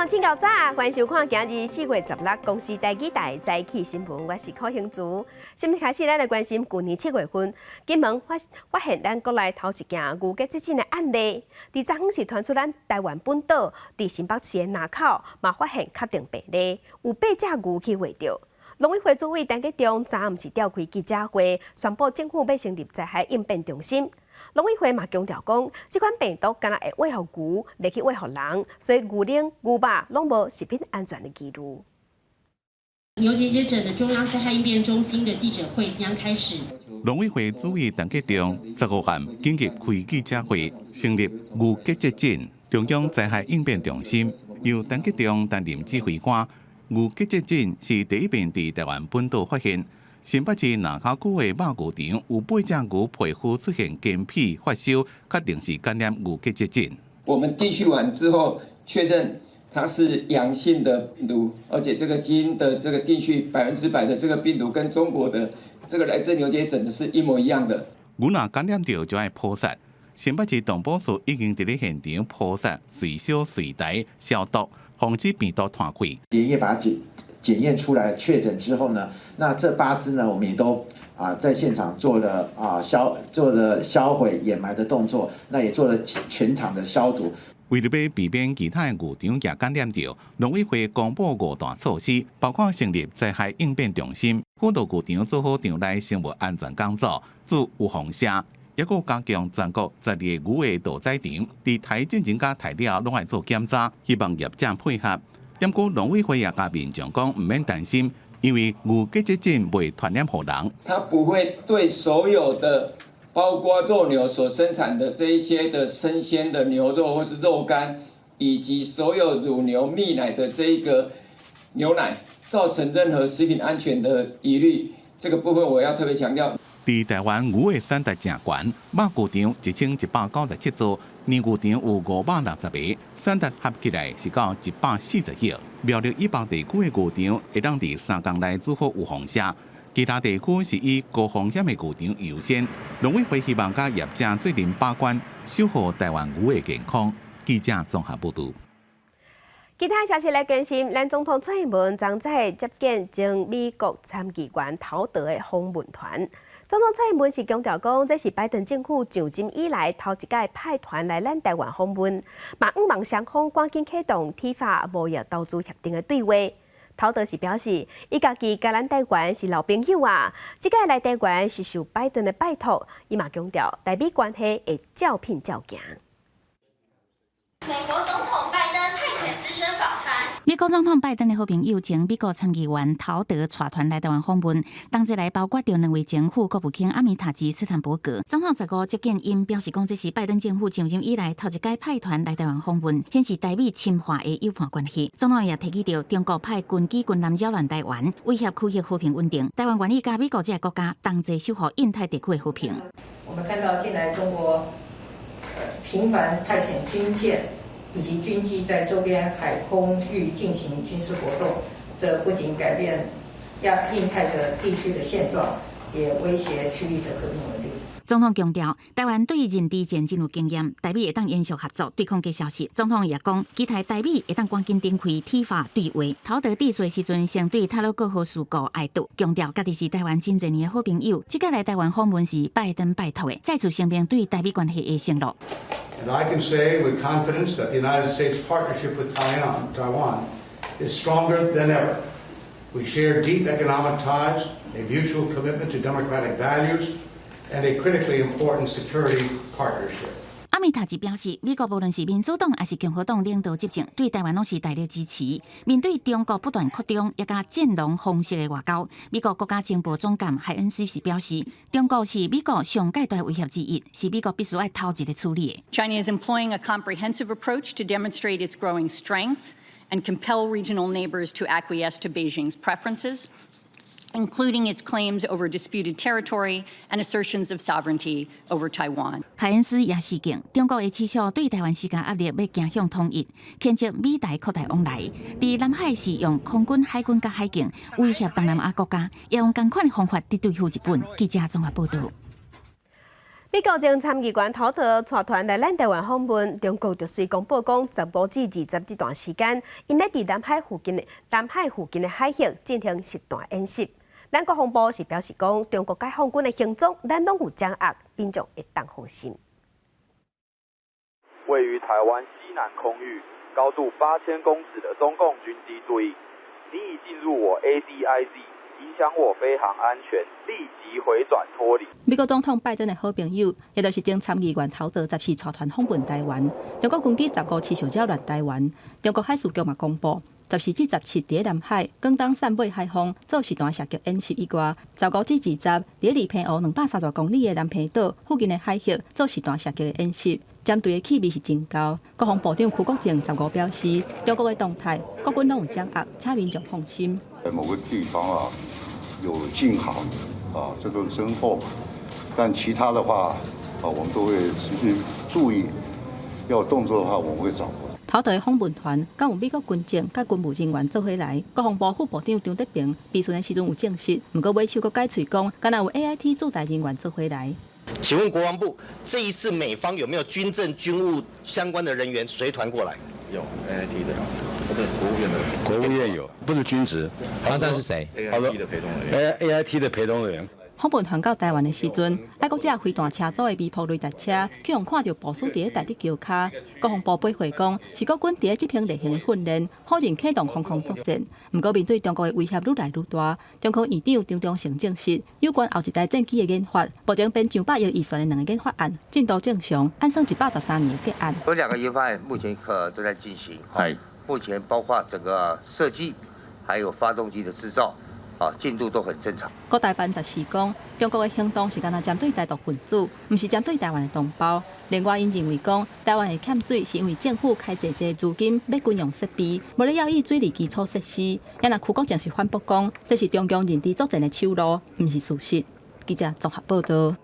眾請夠早，歡迎收看今日4月16公視台語台早起新聞，我是柯興珠。新聞開始，咱來關心舊年7月份，金門發發現咱國內頭一件牛結節疹的案例。佇昨昏是傳出咱台灣本島佇新北市的林口嘛發現確定病例，有八隻牛去餵著。農委會主委陳吉仲昨暗時召開記者會，宣布政府欲成立災害應變中心。農委會嘛強調講，這款病毒干焦會餵予牛，袂去餵予人，所以牛奶、牛肉攏無食品安全的疑慮。牛結節疹的中央災害應變中心的記者會將開始。農委會主委陳吉仲15暗緊急開記者會，成立牛結節疹中央災害應變中心，由陳吉仲擔任指揮官。牛結節疹是第一遍佇台灣本島發現。新北市林口區的肉牛場有八隻牛皮膚出現乾疱發燒，確定是感染牛結節疹。我們定序完之後，確認它是陽性的病毒，而且這個基因的這個定序100%的這個病毒跟中國的這個來自牛結疹的是一模一樣的。牛若感染著就愛撲殺。新北市動保處已經佇咧現場撲殺、隨燒隨台消毒，防止病毒傳開。連夜把它檢驗出來確診之後呢，那這八隻呢，我們也都在現場做了銷毀掩埋的動作，那也做了全場的消毒。為著欲避免其他的牛場也感染著，農委會公布五大措施，包括成立災害應變中心，輔導牛場做好場內生物安全工作，做預防射，抑閣加強全國12個牛的屠宰場，佇刣進前佮刣了攏愛做檢查，希望業者配合。毋過農委會也共民眾講，毋免擔心，因為牛結節疹袂傳染予人。它不會對所有的，包括肉牛所生產的這一些的生鮮的牛肉或是肉乾，以及所有乳牛泌奶的這一個牛奶，造成任何食品安全的疑慮。這個部分我要特別強調。佇台灣牛的產值誠懸，肉牛場1197座，奶牛場有560個，產值合起來是到140億。苗栗以北地區的牛場會當佇3工內做好預防射，其他地區是以高風險的牛場優先。農委會希望佮業者做陣把關，守護台灣牛的健康。記者綜合報導。其他消息來關心，咱總統蔡英文昨早接見前美國參議員陶德的訪問團。總統蔡英文是強調講，這是拜登政府就任以來頭一擺派團來咱台灣訪問，嘛向望雙方趕緊啟動 TIFA 貿易投資協定的對話。陶德是表示，伊家己佮咱台灣是老朋友啊，這擺來台灣是受拜登的拜託，伊嘛強調台美關係會照品照行。美國總統拜登派遣資深訪團。美國總統拜登的好朋友前美國參議員陶德帶團來台灣訪問，同齊來包括著兩位前副國務卿阿米塔吉、斯坦伯格。總統15接見𪜶，表示講這是拜登政府上任以來頭一擺派團來台灣訪問，顯示台美深化的友伴關係。總統也提起著中國派軍機軍艦擾亂台灣，威脅區域和平穩定。台灣願意佮美國這個國家同齊守護印太地區的和平。我們看到近來中國頻繁派遣軍艦以及軍機在周邊海空域進行軍事活動，這不僅改變亞印太的地區的現狀，也威脅區域的和平穩定。總統強調，台灣對認知戰真有經驗，台美會當延續合作對抗假消息。總統也講，期待台美會當趕緊展開 TIFA 對話。陶德致辭時陣，先對太魯閣號事故哀悼，強調家己是台灣真濟年的好朋友。這擺來台灣訪問是拜登拜託的，再次聲明對台美關係的承諾。 And I can say with confidence that the United States partnership with Taiwan is stronger than ever. We share deep economic ties, a mutual commitment to democratic values, and a critically important security partnership. 阿米塔吉表示，美國無論是民主黨抑是共和黨領導執政，對台灣攏是大力支持。面對中國不斷擴張，抑佮戰狼方式的外交，美國國家情報總監海恩斯是表示，中國是美國上蓋大威脅之一，是美國必須愛頭一個處理的。 China is employing a comprehensive approach to demonstrate its growing strength and compel regional neighbors to acquiesce to Beijing's preferences, including its claims over disputed territory and assertions of sovereignty over Taiwan. 海恩斯也示警，中國會持續對台灣施加壓力，欲走向統一，牽制美台擴大往來。佇南海是用空軍、海軍佮海警威脅東南亞國家，也用仝款的方法佇對付日本。記者綜合報導。美國前參議員陶德帶團來咱台灣訪問，中國就隨公布講，15至20這段時間，𪜶欲佇南海附近的海域進行實彈演習。咱國防部是表示講，中國解放軍的行蹤，咱攏有掌握，民眾會當放心。位於台灣西南空域，高度8000公尺的中共軍機注意，你已進入我 ADIZ，影響我飛航安全，立即回轉脫離。美國總統拜登的好朋友，也就是前參議員陶德，十四帶團訪問台灣。中國軍機15持續擾亂台灣。中國海事局嘛公布，14至17佇南海、廣東汕尾海方做實彈射擊演習以外，15至20佇離澎湖230公里的南屏島附近的海域做實彈射擊的演習。針對的氣味是真高。國防部長邱國正十五表示，中國的動態，國軍攏有掌握，請民眾放心。在某個地方啊，有禁航啊，這都是偵破。但其他的話啊，我們都會持續注意。要動作的話，我們會掌握。陶德的訪問團，敢有美國軍政佮軍務人員做伙來。國防部副部長張德平備詢的時陣有證實，毋過尾手閣改喙講，敢若有 AIT 駐台人員做伙來。請問國防部，這一次美方有沒有軍政軍務相關的人員隨團過來？有 AIT 的，不是國務院的。國務院有，不是軍職。那這是誰？AIT 的陪同人員。 AIT 的陪同人員。訪問團到台灣的時陣，愛國者飛彈車組的微波雷達車，去予看著部署佇咧大直橋跤。國防部回覆講，是國軍佇咧執行例行的訓練，否認啟動防空作戰。毋過面對中國的威脅愈來愈大，中科院長張忠誠證實，有關後一代戰機的研發，目前編上百億預算的兩個研發案進度正常，按算113年結案。有兩個研發案目前可正在進行，係目前包括整個設計，還有發動機的製造。啊，進度都很正常。國台辦十四講，中國的行動是干焦針對台獨分子，毋是針對台灣的同胞。另外，𪜶認為講，台灣會欠水，是因為政府開濟濟資金買軍用設備，無咧要伊水利基礎設施。也若邱國正是反駁講，這是中共認知作戰的手路，毋是事實。記者綜合報道。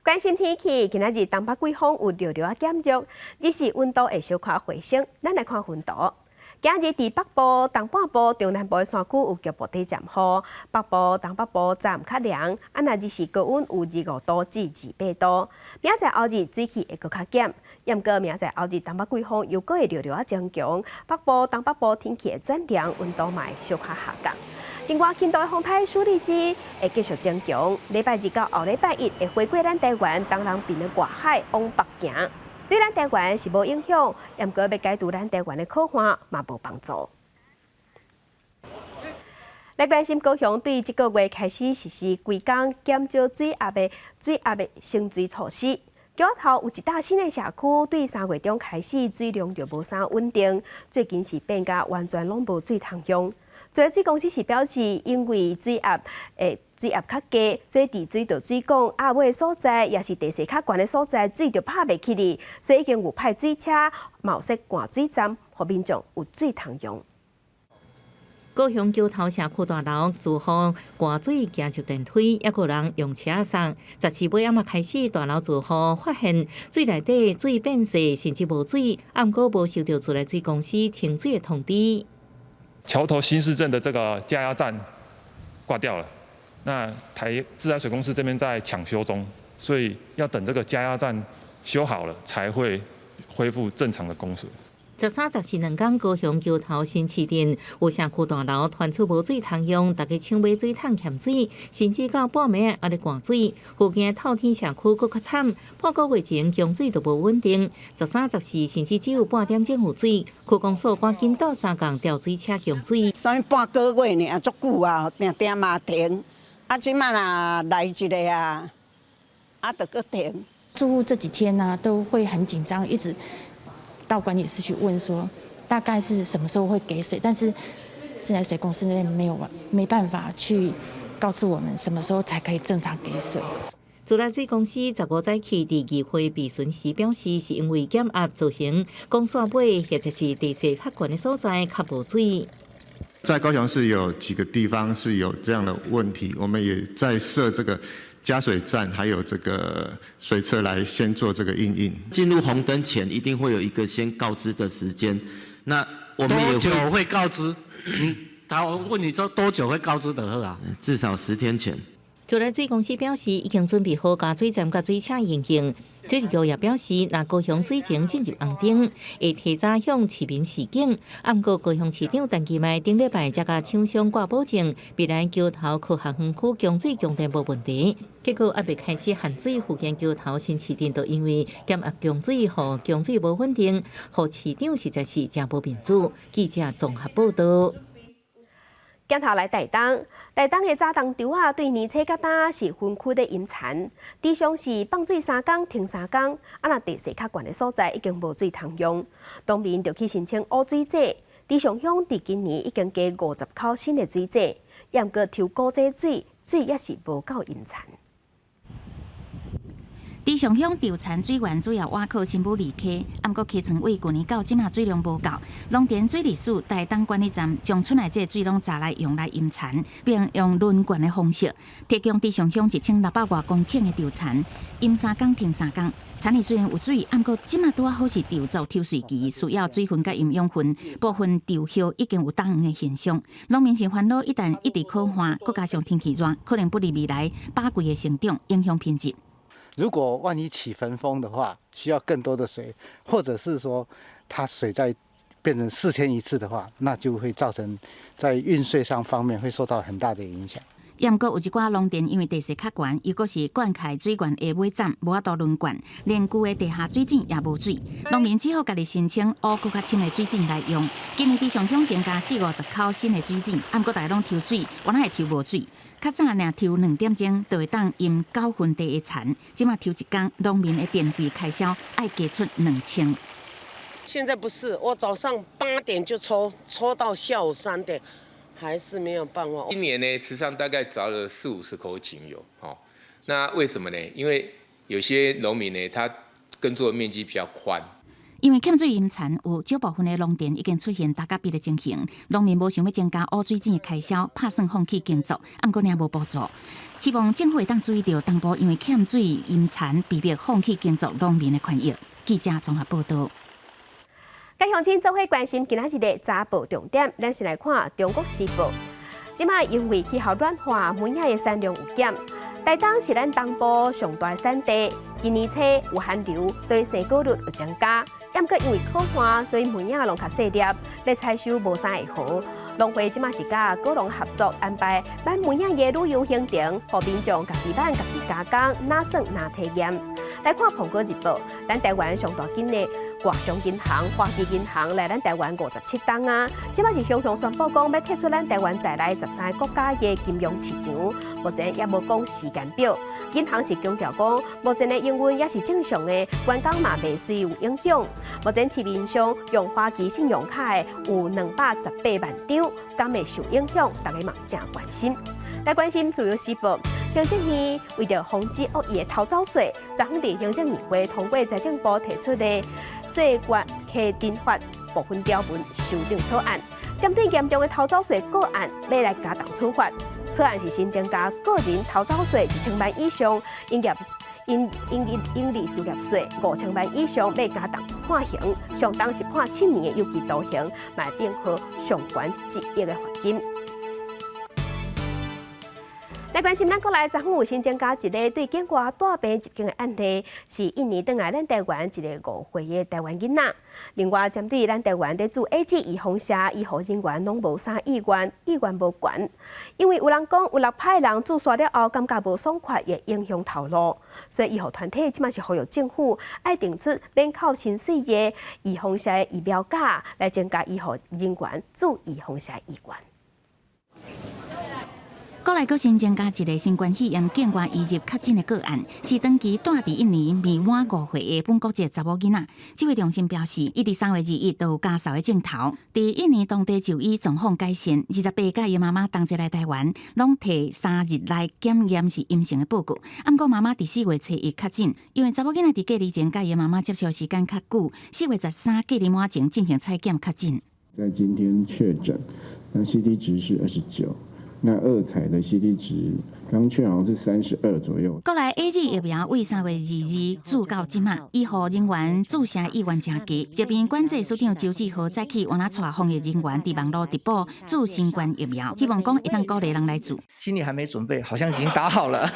關心天氣，今仔日東北季風有略略仔減弱，只是溫度會小可回升。咱來看雲圖。今日佇北部、東半部、中南部的山區有局部短暫雨，北部、東北部暫較涼。啊，若日時高溫有25度至28度。明仔載後日水氣會閣較減，毋過明仔載後日東北季風又閣會略略仔增強，北部、東北部天氣會轉涼，溫度嘛會小可下降。另外，輕度的風台舒力茲會繼續增強，禮拜二到後禮拜一會飛過咱台灣東南邊的外海往北行。對咱台灣是無影響，毋過欲解除咱台灣的苦旱嘛無幫助。來關心高雄對這個月開始實施規工減少水壓的省水措施。橋仔頭有一搭新的社區，對3月中開始水量就無啥穩定，最近是變甲完全攏無水通用。自來水公司是表示，因為水壓較低，所以佇水道水管壓尾的所在，也是地勢較懸的所在，水就拍袂起去，所以已經有派水車，嘛有設灌水站，予民眾有水通用。高雄橋頭社區大樓住戶灌水行入電梯，猶閣有人用車送。十四尾暗仔開始，大樓住戶發現水內底水變細，甚至無水，毋過無收到自來水公司停水的通知。橋頭新市鎮的這個加壓站掛掉了，那台自來水公司這邊在搶修中，所以要等這個加壓站修好了，才會恢復正常的供水。 13、14兩工，高雄橋頭新市鎮有社區大樓傳出無水通用，大家搶買水桶欠水，甚至到半暝猶咧灌水。附近的透天社區閣較慘，半個月前供水就無穩定，13、14甚至只有半點鐘有水。區公所趕緊鬥相共調水車供水。啥物半個月爾，足久啊，定定嘛停。啊，這擺若來一个啊，啊，就閣停。住戶這幾天呢，都會很緊張，一直到管理室去問說，大概是什麼時候會給水，但是自來水公司那邊沒有沒辦法去告訴我們什麼時候才可以正常給水。自來水公司15早起佇議會備詢時表示，是因為減壓造成管線尾或者是地勢較懸的所在較無水。在高雄市有幾個地方是有這樣的問題，我們也在設這個加水站，還有這個水車來先做這個因應。進入紅燈前，一定會有一個先告知的時間。那我們也多久會告知？嗯，他問你說多久會告知的好啊？至少10天前。自來水公司表示，已經準備好加水站佮水車營運。水利局也表示，若高雄水情進入紅燈，會提早向市民示警。毋過高雄市長陳其邁頂禮拜才共廠商掛保證，避蘭橋頭科學園區供水供電無問題。結果猶未開始限水，附近橋頭新市鎮都因為減壓供水，予供水無穩定，予市長實在是誠無面子。記者綜合報道。鏡頭來台東，台東的早冬稻仔對年初到今是分區咧淹田，池上是放水3工停3工，啊若地勢較懸的所在已經無水通用，農民就去申請污水井。池上鄉佇今年已經加50口新的水井，毋過抽古井水，水也是無夠淹田。池上鄉稻田水源主要倚靠新武里溪，毋過溪床位舊年到這馬水量無夠，農田水利署台東管理站將出來這水攏閘來用來淹田，並用輪灌的方式提供池上鄉1600外公頃的稻田，淹3工停3工。田裡雖然有水，毋過這馬拄仔好是稻作抽穗期，需要水分佮營養分，部分稻葉已經有焦黃的現象。農民是煩惱，一旦一直乾旱，閣加上天氣熱，可能不利未來飽季的成長，影響品質。如果萬一起焚風的話，需要更多的水，或者是說它水在變成4天一次的話，那就會造成在運稅上方面會受到很大的影響。毋過有一寡農田因為地勢較懸，又閣是灌溉水源的尾站，無法度輪灌，連舊的地下水井也無水，農民只好家己申請挖閣較深的水井來用。今年池上鄉增加四五十口新的水井，毋過大家攏抽水，原來會抽無水。較早爾抽2點鐘就會當淹9分地的田，這馬抽一工，農民的電費開銷愛加出2000。現在不是，我早上8點就抽，抽到下午3點。還是沒有辦法。今年呢，池上大概鑿了四五十口井有，哦，那為什麼呢？因為有些農民呢，他耕作面積比較寬。因為欠水淹田，有少部分的農田已經出現焦甲芘的情形，農民無想欲增加污水井的開銷，拍算放棄耕作，毋過領無補助。希望政府會當注意著東部因為欠水淹田，被迫放棄耕作農民的權益。記者綜合報道。佮鄉親做伙關心今仔日的早報重點，咱先來看《中國時報》。這馬因為氣候暖化，梅仔的產量有減。台東是咱東部上大產地，今年初有寒流，所以生果率有增加。毋過因為乾旱，所以梅仔攏較細粒，欲採收無啥會好。農會這馬是佮果農合作安排挽梅仔的旅遊行程，予民眾家己挽、家己加工，哪算哪體驗。來看《蘋果日報》，咱台灣上大間的外商銀行花旗銀行來咱台灣57冬啊，這馬是雄雄宣布講欲撤出咱台灣在內13個國家的金融市場，目前猶無講時間表。銀行是強調講，目前的營運猶是正常的，員工嘛袂隨有影響。目前市面上用花旗信用卡的有218萬張，敢會受影響？大家嘛誠關心。來關心自由時報，行政院為著防止惡意的偷走稅，昨昏佇行政院會通過財政部提出的稅源核定法部分條文修正草案，針對嚴重的偷走稅個案，欲來加重處罰。草案是新增加個人偷走稅1000萬以上，營業營營營利事業稅5000萬以上，欲加重判刑，上重是判7年的有期徒刑，嘛會變予上懸1億的罰金。來關心咱國內昨昏有新增加一個對境外帶病入境的案例，是印尼轉來咱台灣一個5歲的台灣囡仔。另外，針對咱台灣佇注 AZ 預防射，醫護人員攏無啥意願，意願無懸，因為有人講有六趴人注射了後感覺無爽快，會影響頭路，所以醫護團體這馬是呼籲政府愛定出免扣薪水的預防射的疫苗價，來增加醫護人員注預防射意願。國內閣新增加一個新冠肺炎境外移入確診的個案，是長期蹛佇印尼未滿5歲的本國籍查某囡仔。指揮中心表示，伊佇3月21就有咳嗽的症頭，佇印尼當地就醫狀況改善。28佮伊媽媽同齊來台灣，攏提3日內檢驗是陰性的報告。毋過媽媽佇4月初一確診，因為查某囡仔佇隔離前佮伊媽媽接觸時間較久，4月13隔離滿前進行採檢確診。在今天確診，那 CT 值是29。那二採的 CT 值剛確好像是32左右。國內 AZ 疫苗為3月22注到這馬，醫護人員注射意願誠低。這邊管制署長周志豪早起往那帶防疫人員佇網路直播注新冠疫苗，希望講會當鼓勵人來注。心裡還沒準備，好像已經打好了。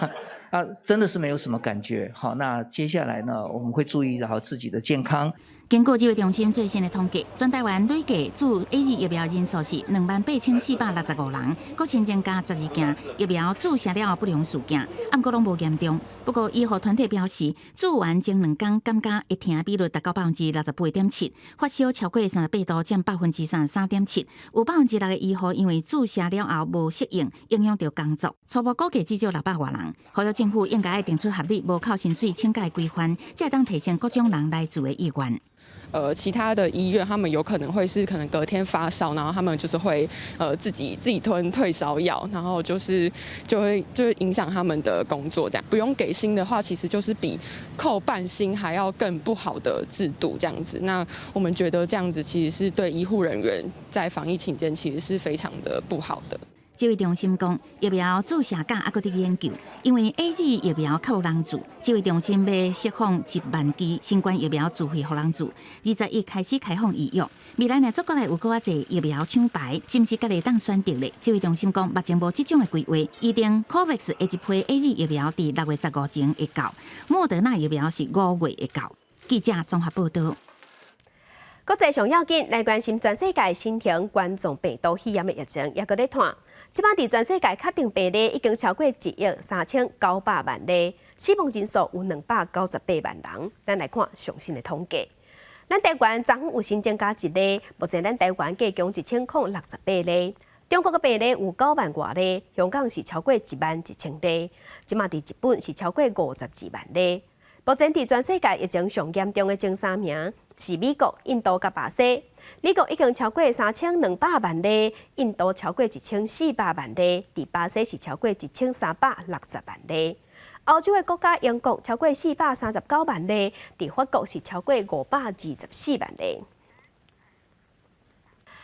啊，真的是沒有什麼感覺。好，那接下來呢，我們會注意好自己的健康。根據指揮中心最新的統計，全台灣累計注 AZ 疫苗人數是28,465人，閣新增加12件疫苗注射了後不良事件，毋過攏無嚴重。不過醫護團體表示，注完前兩工感覺會疼比率達到68.7%，發燒超過38度佔33.7%，有6%的醫護因為注射了後無適應，影響著工作。初步估計至少600外人。呼籲政府應該愛定出合理無扣薪水請假規範，才會當提升各種人來注的意願。其他的醫院他們有可能會是可能隔天發燒，然後他們就是會自己吞退燒藥，然後就是就會影響他們的工作。這樣不用給薪的話，其實就是比扣半薪還要更不好的制度這樣子。那我們覺得這樣子其實是對醫護人員在防疫期間其實是非常的不好的。指揮中心講，疫苗注射價猶閣佇研究，因為 AZ 疫苗較無人注，指揮中心欲釋放1萬劑新冠疫苗自費予人注，21開始開放預約。未來若做過來有閣較濟疫苗廠牌，是毋是家己會當選擇咧？指揮中心講，目前無這種的規劃，預定 COVAX 的一批 AZ 疫苗佇6月15前會到，莫德納疫苗是5月會到。記者綜合報道。國際上要緊來關心全世界新型冠狀病毒肺炎的疫情，猶閣咧湠。這擺佇全世界確定病例已經超過1億3900萬例，死亡人數有298萬人。咱來看上新的統計。咱台灣昨昏有新增加一例，目前咱台灣計共1068例。中國的病例有9萬外例，香港是超過1萬1千例，這馬佇日本是超過52萬例。目前佇全世界疫情上嚴重的前三名是美國、印度佮巴西。美國已經超過3200萬例，印度超過1400萬例，佇巴西是超過1360萬例。歐洲的國家英國超過439萬例，佇法國是超過524萬例。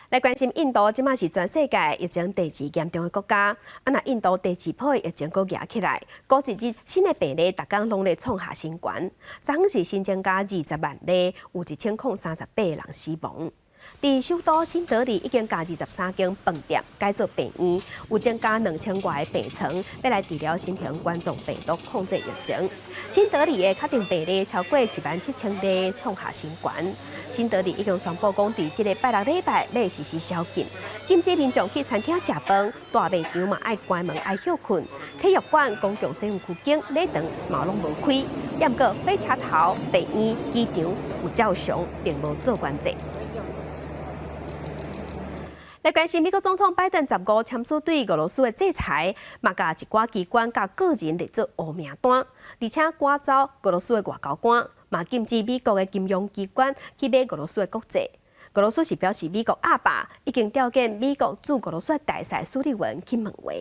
來關心印度，這馬是全世界疫情第二嚴重的國家。啊，若印度第二波疫情閣夯起來，過一日新的病例逐工攏咧創下新高，昨昏是新增加20萬例，有1038人死亡。佇首都新德里已經共23間飯店改做病院，有增加2000外個病床，欲來治療新型冠狀病毒控制疫情。新德里的確定病例超過1萬7千例，創下新高。新德里已經宣布講，佇這个拜六禮拜欲實施宵禁，禁止民眾去餐廳食飯，大賣場嘛愛關門愛歇睏，體育館、公共洗身軀間、禮堂嘛攏無開。毋過火車頭、病院、機場有照常，並無做管制。來關心美國總統拜登15簽署對俄羅斯的制裁，嘛共一寡機關佮個人列做烏名單，而且趕走俄羅斯的外交官，嘛禁止美國的金融機關去買俄羅斯的國債。俄羅斯是表示美國鴨霸，已經調遣美國駐俄羅斯大使蘇利文去問話。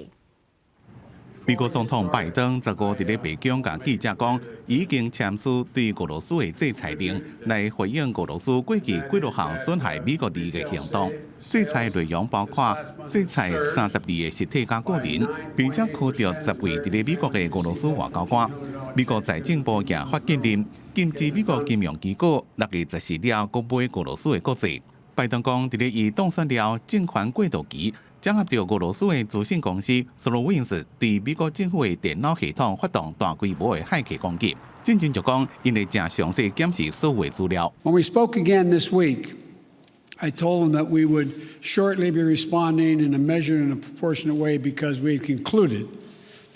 美國總統拜登15佇咧白宮共記者講，已經簽署對俄羅斯的制裁令，來回應俄羅斯過去幾落項損害美國利益的行動。制裁內容包括制裁32個實體佮個人，並且驅逐10位佇咧美國的俄羅斯外交官。美國財政部也發禁令，禁止美國金融機構6月14了閣買俄羅斯的國債。拜登講，佇咧伊當選了政權過渡期，掌握著俄羅斯的資訊公司 SolarWinds 對美國政府的電腦系統發動大規模的駭客攻擊。進前就講，𪜶會誠詳細檢視所有的資料。 When we spoke again this week, I told him that we would shortly be responding in a measured and a proportionate way because we had concluded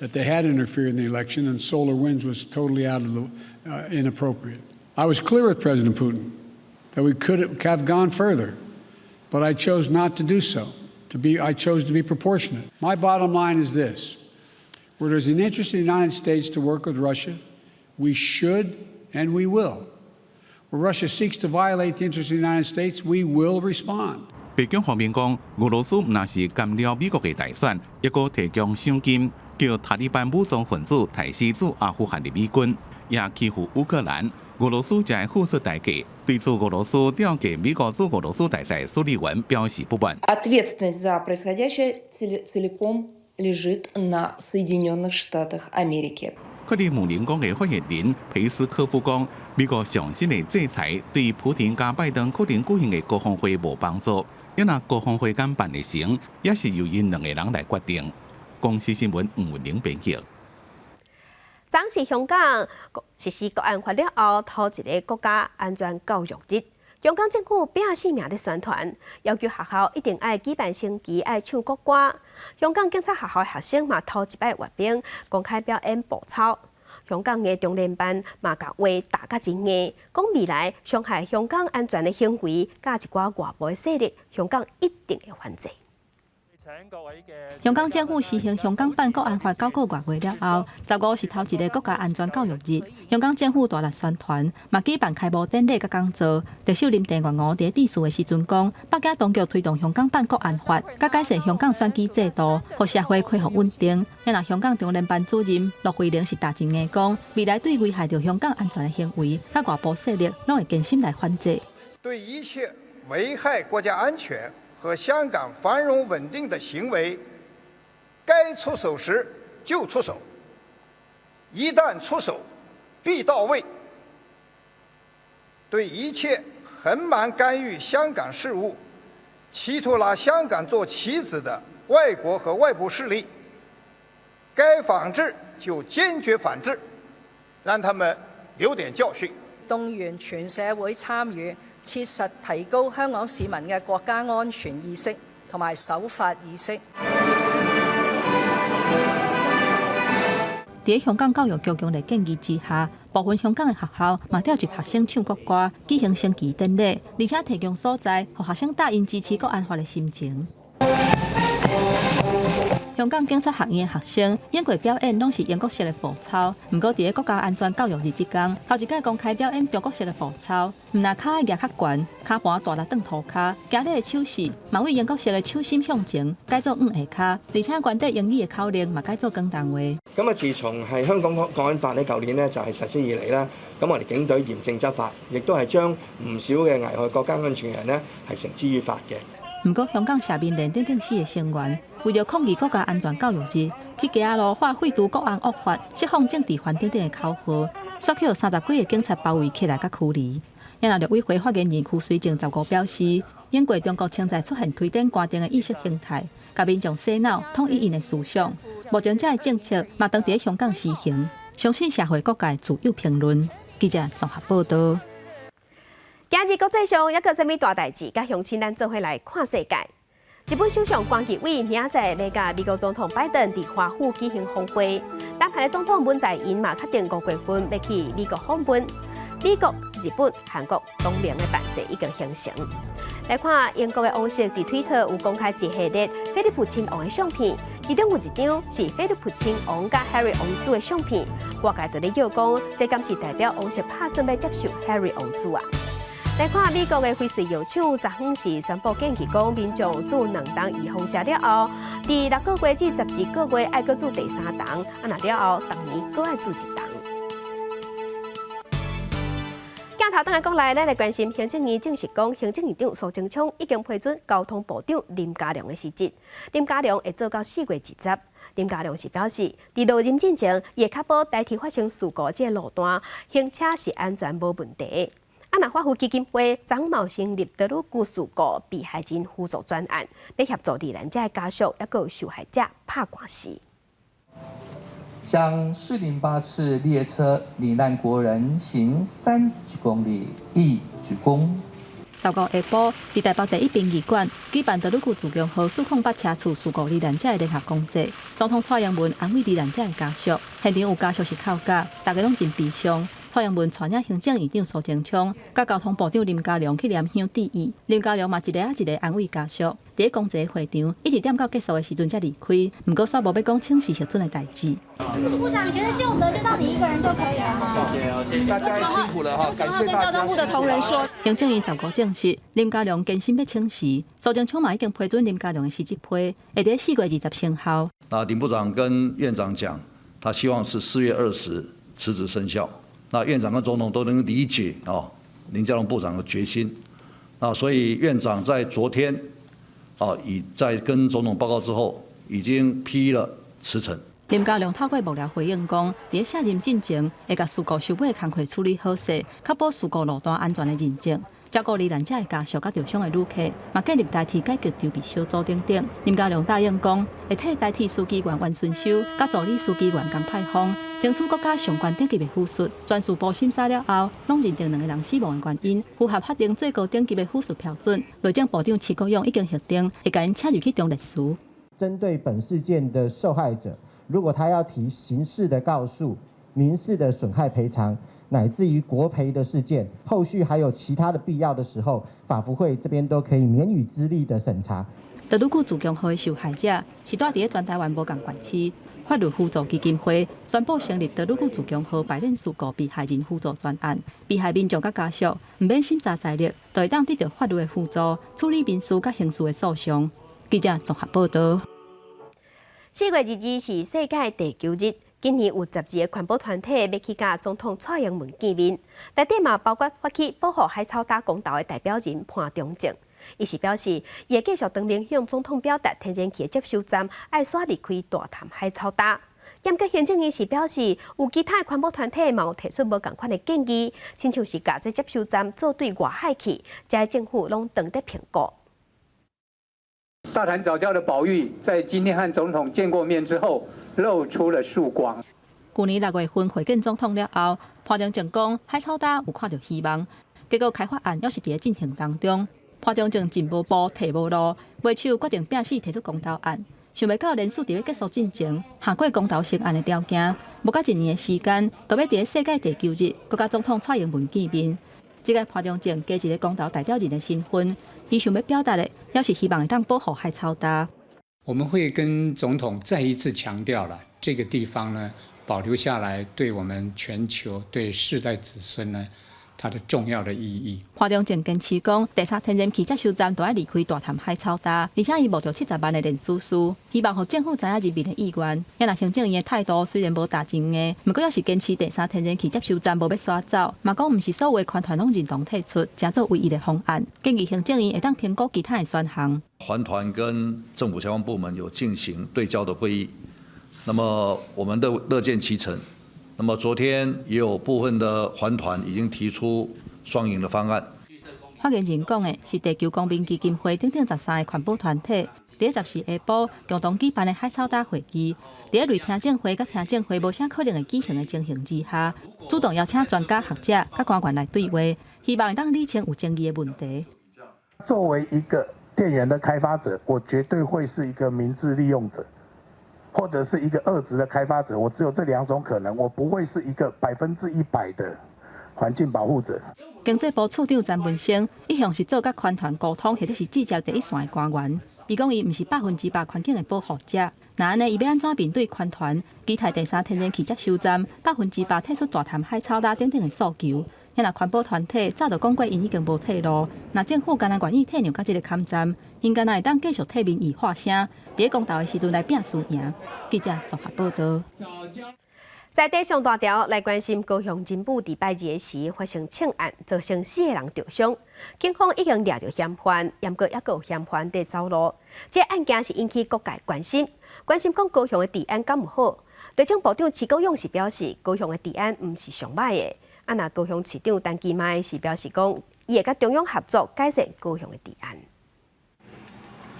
that they had interfered in the election and SolarWinds was totally out of the inappropriate. I was clear with President Putin that we could have gone further, but I chose not to do so. I chose to be proportionate. My bottom line is this: where there's an interest in the United States to work with Russia, we should and we will. Where Russia seeks to violate the interests of the United States, we will respond. 白宮方面講，俄羅斯毋但是干擾美國的大選，猶閣提供賞金，叫塔利班武裝分子刣死駐阿富汗的美軍，也欺負烏克蘭。俄羅斯將會付出代價。對此，俄羅斯調遣美國駐俄羅斯大使蘇利文表示不滿。 Ответственность за происходящее целиком лежит на Соединенных Штатах Америки。克里姆林宮的發言人佩斯科夫講，美國上新的制裁對普廷佮拜登可能舉行的高峰會無幫助，因若高峰會敢辦會成，也是由𪜶兩个人來決定。公視新聞吳文玲編譯。昨是香港實施國安法了後，頭一个國家安全教育日。香港政府拼性命咧宣傳，要求學校一定愛舉辦升旗，愛唱國歌。香港警察學校學生嘛，頭一擺閱兵，公開表演步操。香港的中聯辦嘛，共話打甲真硬，講未來傷害香港安全的行為，佮一寡外部的勢力，香港一定會反制。香港政府實行香港版國安法九個外月了後，15是頭一个國家安全教育日。香港政府大力宣傳，嘛舉辦開幕典禮佮講座。特首林鄭月娥佇致辭的時陣講，北京當局推動香港版國安法，佮改善香港選舉制度，予社會恢復穩定。若香港中聯辦主任駱惠寧是打真硬講，未來對危害著香港安全的行為，佮外部勢力，攏會堅心來反制。對一切危害國家安全和香港繁榮穩定的行為，該出手時就出手，一旦出手，必到位。對一切橫蠻干預香港事務、企圖拿香港做棋子的外國和外部勢力，該反制就堅決反制，讓他們留點教訓。動員全社會參與，切實提高香港市民嘅國家安全意識同埋守法意識。佇香港教育局強烈建議之下，部分香港的學校嘛調集學生唱國歌、舉行升旗典禮，而且提供所在，予學生打𪜶支持國安法的心情。香港警察學院的學生演過表演，攏是英國式的步操。毋過，佇咧國家安全教育日這工，頭一擺公開表演中國式的步操，毋但跤舉較懸，跤盤大力轉塗跤，行禮的手勢嘛為英國式的手心向前改做向下跤，而且原底英語的口令嘛改做廣東話。咁啊，自從係香港國安法呢，舊年呢就係實施以嚟啦，咁我哋警隊嚴正執法，亦都係將唔少嘅危害國家安全嘅人呢係繩之於法嘅。毋過，香港社民連等等四个成員，為著抗議國家安全教育日，去街仔路喊廢除國安惡法、釋放政治犯等等的口號，煞予30幾个警察包圍起來佮驅離。然後陸委會發言人邱垂正15表示，英國中國正在出現推展官定的意識形態，共民眾洗腦，統一𪜶的思想。目前這个政策嘛，當佇香港實行，相信社會各界自有評論。記者綜合報道。今日國際上猶閣有啥物大代誌？佮鄉親咱做伙來看世界。日本首相關吉偉明仔載欲佮美國總統拜登佇華府舉行峰會。南韓的總統文在寅嘛確定5月份欲去美國訪問。美國、日本、韓國同盟的範勢已經形成。來看英國的王室佇推特有公開一系列菲利普親王的相片，其中有一張是菲利普親王佮 Harry 王子的相片。外界就咧叫講，這敢是代表王室拍算欲接受 Harry 王子啊？來看美國的輝瑞藥廠，昨昏是宣布建議講，民眾注兩針預防射了後，佇6個月至12個月愛閣注第三針，啊若了後，逐年閣愛注一針。鏡頭轉來國內，咱來關心行政院證實講，行政院長蘇貞昌已經批准交通部長林佳龍的辭職。林佳龍會做到4月20。林佳龍是表示，佇落任進前，伊會確保台鐵發生事故這个路段行車是安全無問題。啊，若華府基金會昨嘛成立多魯閣事故被害人扶助專案，欲協助罹難者的家屬，猶閣有受害者拍官司。向408次列車罹難國人行30公里，一鞠躬。15下晡，佇台北第一殯儀館舉辦多魯閣自強號408車次事故罹難者的聯合公祭，總統蔡英文安慰罹難者的家屬，現場有家屬是哭甲，大家攏真悲傷。蔡英文帶領行政院長蘇貞昌，佮交通部長林佳龍去拈香致意。林佳龍嘛一个仔一个安慰家屬。佇咧公祭會場，一直踮到結束的時陣才離開，毋過煞無欲講請辭核准的代誌。部長，你覺得究責就到你一個人就可以了嗎？謝謝，大家辛苦了哈，感謝大家。跟交通部的同仁說。行政院15證實，林佳龍堅心欲請辭，蘇貞昌嘛已經批准林佳龍的辭職批，會佇4月20生效。那林部長跟院長講，他希望是4月20辭職生效。那院長跟總統都能理解哦，林佳龍部長的決心。那所以院長在昨天，啊，已在跟總統報告之後，已經批了辭呈。林佳龍透過幕僚回應講，佇卸任進前會共事故收尾的工課處理好勢，確保事故路段安全的認證。照顧罹難者的家屬佮受傷的旅客，嘛建立代替改革籌備小組等等。林佳龍答應講，會替代替書記員袁春修、佮助理書記員江派峰，爭取國家上懸等級的撫恤。全事部審查了後，攏認定兩个人死亡的原因符合法定最高等級的撫恤標準。內政部長徐國勇已經核定，會共𪜶請入去當烈士。針對本事件的受害者，如果他要提刑事的告訴、民事的損害賠償，乃至於國賠的事件，後續還有其他的必要的時候，法扶會這邊都可以免予資力的審查。德魯固自強號的受害者是蹛佇咧全台灣無仝縣市，法律扶助基金會宣布成立德魯固自強號排練事故被害人扶助專案，被害民眾佮家屬毋免審查財力，就會當得到法律的輔助，處理民事佮刑事的訴訟。記者綜合報導。4月22是世界地球日，今年有12个環保團體欲去佮總統蔡英文見面，內底嘛包括發起保護海草礁公投的代表人潘忠政。伊是表示，伊會繼續當面向總統表達天然氣接收站愛煞離開大潭海草礁。毋過行政院是表示，有其他的環保團體嘛有提出無仝款的建議，親像是共這接收站做對外海去，這政府攏當咧評估。大潭藻礁的保育，在今天和總統見過面之後，露出了曙光。去年6月份會見總統了後，潘忠政講海草礁有看著希望，結果開發案猶是佇咧進行當中。潘忠政進無步退無路，袂手決定拚死提出公投案，想袂到連署佇咧結束進前，下過公投成案的條件，無到一年的時間，就欲佇咧世界地球日，閣佮總統蔡英文見面。這个潘忠政加一个公投代表人的身份，伊想欲表達的，猶是希望會當保護海草礁。我們會跟總統再一次強調了，這個地方呢，保留下來，對我們全球、對世代子孫呢，它的重要的意義。潘忠政堅持講，第三天然氣接收站都愛離開大潭海草礁，而且伊募著70萬的連署書，希望予政府知影人民的意願。也若行政院的態度雖然無踏真硬，毋過猶是堅持第三天然氣接收站無欲徙走，嘛講毋是所有的環團攏認同退出，成做唯一的方案。建議行政院會當評估其他的選項。環團跟政府相關部門有進行對焦的會議，那麼我們都樂見其成。那麼昨天也有部分的環團已經提出雙贏的方案。發言人講的是地球公民基金會等等13个環保團體，佇14下晡共同舉辦的海草礁會議，佇咧類聽證會佮聽證會無啥可能會舉行的情形之下，主動邀請專家學者佮官員來對話，希望會當理清有爭議的問題。作為一個電源的開發者，我絕對會是一個明智利用者，或者是一個惡質的開發者，我只有這兩種可能，我不會是一個100%的環境保護者。經濟部次長詹文生一向是做佮環團溝通或者是直接第一線的官員，伊講伊毋是100%環境的保護者，若按呢伊欲按怎面對環團期待第三天然氣接收站100%退出大潭海草礁等等的訴求？遐若環保團體早就講過，𪜶已經無退路。若政府敢若願意退讓佮這个坎站，𪜶敢若會當繼續替民意發聲，佇咧公投的時陣來拚輸贏。記者綜合報導。在地上大條來關心高雄仁武佇拜二時發生槍案，造成四个人著傷，警方已經掠著嫌犯，毋過猶閣有嫌犯佇走路。這个案件是引起各界關心，關心講高雄的治安敢有好？內政部長徐國勇是表示，高雄的治安毋是上䆀的。啊，若高雄市長陳其邁是表示講，伊會佮中央合作改善高雄的治安。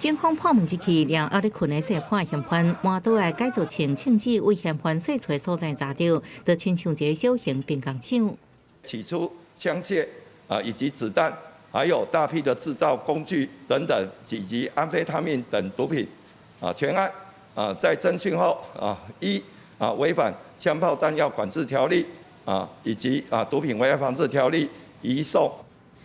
警方破門入去，掠猶咧睏的細漢嫌犯，換刀來改造成槍支為嫌犯說出所在查著，就親像一个小型兵工廠。取出槍械啊，以及子彈，還有大批的製造工具等等，以及安非他命等毒品啊，全案啊，在偵訊後啊，依啊違反槍炮彈藥管制條例啊，以及啊毒品危害防制條例移送。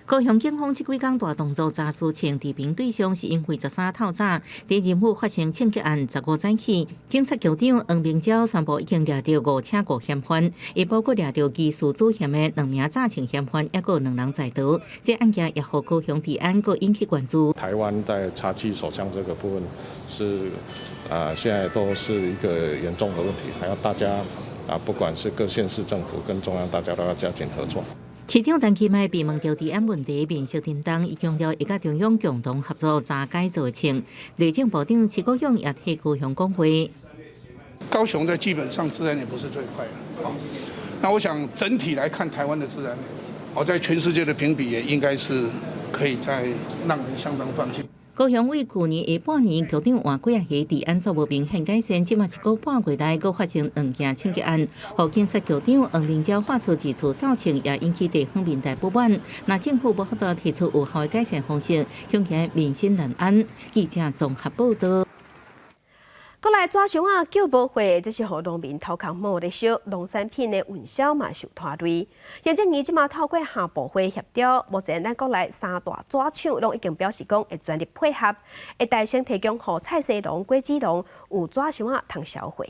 高雄警方這幾工大動作查事情，治平對象是因為13透早佇仁武發生槍擊案，15早起，警察局長黃明昭宣布已經掠著五槍五嫌犯，也包括掠著疑似主嫌的兩名詐槍嫌犯，猶閣有兩人在逃。這案件也予高雄治安閣引起關注。台灣在查緝手槍這個部分是啊，現在都是一個嚴重的問題，還要大家啊，不管是各縣市政府跟中央，大家都要加緊合作。市長陳其邁被問著治安問題，面色沉重，伊強調會佮中央共同合作查解做清。內政部長徐國勇也替高雄講話。高雄在基本上治安也不是最壞的。那我想整體來看，台灣的治安，哦，在全世界的評比也應該是可以在讓人相當放心。高雄為去年下半年局長換幾仔日，治安煞無明顯改善，這馬一個半月內閣發生兩件槍擊案，予警察局長黃明昭發出一次掃清，也引起地方民代不滿。若政府無法度提出有效的改善方式，恐驚民心難安。記者綜合報道。閣來紙箱仔叫無貨，這是予農民頭殼毛咧燒，農產品的運銷嘛受拖累。行政院這馬透過下部會協調，目前咱國內三大紙廠攏已經表示講會全力配合，會代先提供予菜市農、果子農有紙箱仔通銷貨。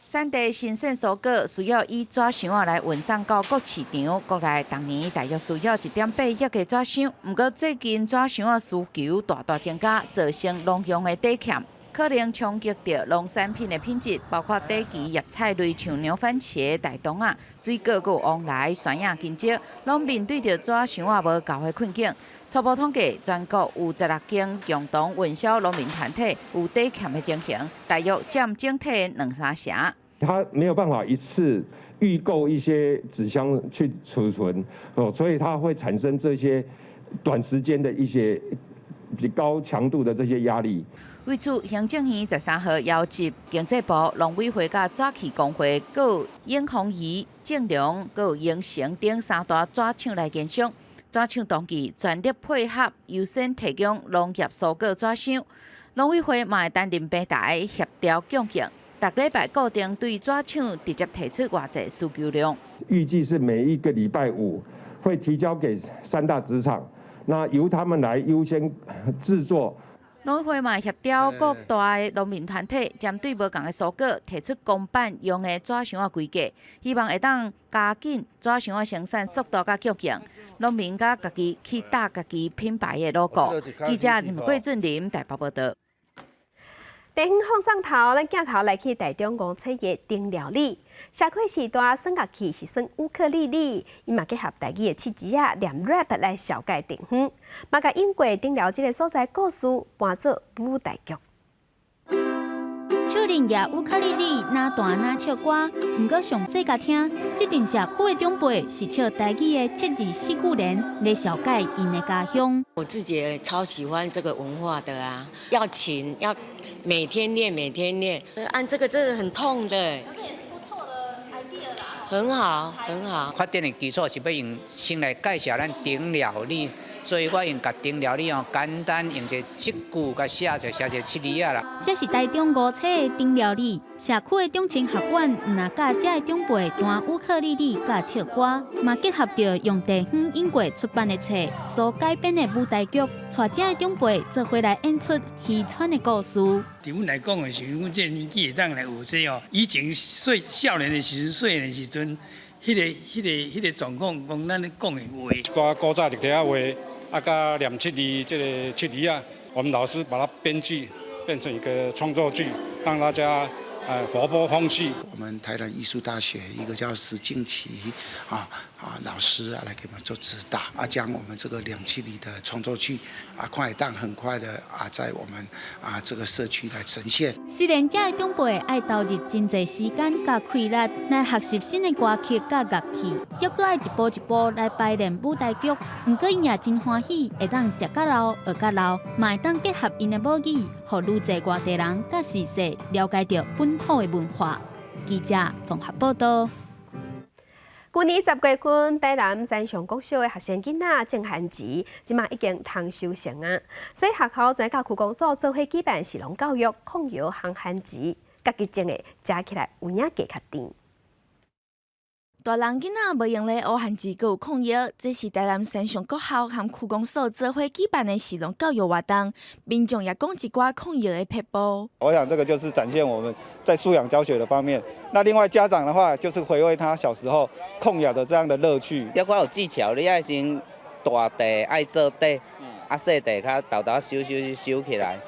產地新鮮蔬果需要以紙箱仔來運送到各市場，國內逐年大約需要1.8億個紙箱。毋過最近紙箱仔需求大大增加，造成農用的底欠。可能衝擊著農產品的品質，包括短期葉菜類像牛番茄、大豆仔、水果、閣有黃梨、山葉、香蕉，攏面對著紙箱仔無夠的困境。初步統計，全國有16間共同運銷農民團體有底欠的情形，大約佔整體的兩三成。他沒有辦法一次預購一些紙箱去儲存，哦，所以它會產生這些短時間的一些高強度的這些壓力。為此，行政院13號邀集經濟部、農委會佮紙器公會，閣有永豐餘、正良、閣有榮成等三大紙廠來研商。紙廠同意全力配合，優先提供農業蔬果紙箱。農委會嘛會擔任平台協調供應，逐禮拜固定對紙廠直接提出偌濟需求量。預計是每一個禮拜五會提交給三大紙廠，那由他們來優先製作。農委會嘛協調各大的農民團體，針對無仝的蔬果提出公版用的紙箱仔規格，希望會當加緊紙箱仔生產速度佮供應。農民佮家己去打家己品牌的 logo。記者林桂俊林台北報道。地方放送頭，咱鏡頭來去台中五彩的燈料理。社區時代耍樂器是耍烏克麗麗，伊嘛結合台語的七字仔念 rap 來紹介地方，嘛共湧過頂寮這个所在故事搬做舞台劇。手輪舉烏克麗麗，若彈若唱歌，毋過上細共聽，這陣社區的長輩是唱台語的七字四句聯來紹介𪜶的家鄉。我自己也超喜歡這個文化的啊，要勤，要每天練，每天練。按這個真的很痛的。很好，很好。發展的基礎是欲用先來介紹咱頂寮里，所以我用共頂寮里哦，簡單用一個七句共寫一寫一個七字仔啦。這是台中五彩的頂寮里社區的長青學館，毋若教遮的長輩彈烏克麗麗佮唱歌，嘛結合著用地方湧過出版的冊所改編的舞台劇，帶遮的長輩做伙來演出漁村的故事。對阮來講的時陣，阮這个年紀會當來學這哦。以前細少年的時陣，細漢的時陣，彼个狀況，講咱咧講的話。一寡古早立體仔畫，啊，佮念七字這个七字仔，我們老師把它編劇變成一個創作劇，讓大家活潑風趣。我們台南藝術大學一個叫石靜琪老師啊來給我們做指導啊，將我們這個兩七里的創作劇啊，快當很快的啊，在我們啊這個社區來呈現。雖然遮的長輩愛投入真濟時間佮氣力來學習新的歌曲佮樂器，猶閣愛一步一步來排練舞台劇，毋過𪜶也真歡喜，會當食較老學較老，嘛會當結合𪜶的母語，予愈濟外地人佮時勢了解著本土的文化。記者綜合報道。舊年10月份，台南三上國小的學生囡仔鄭韓吉，這馬已經通收成啊。所以學校轉佮區公所做伙舉辦食農教育，控藥烘番薯，家己種的，食起來有影加較甜。大人囡仔無閒咧學番薯，閣有控藥，這是台南三上國校和區公所做伙舉辦的食農教育活動，民眾也講一寡控藥的撇步。我想這個就是展現我們在素養教學的方面。那另外家長的話，就是回味他小時候控窯的這樣的樂趣。抑閣有技巧，你愛先大塊愛做底，啊細塊較沓沓收收收起來，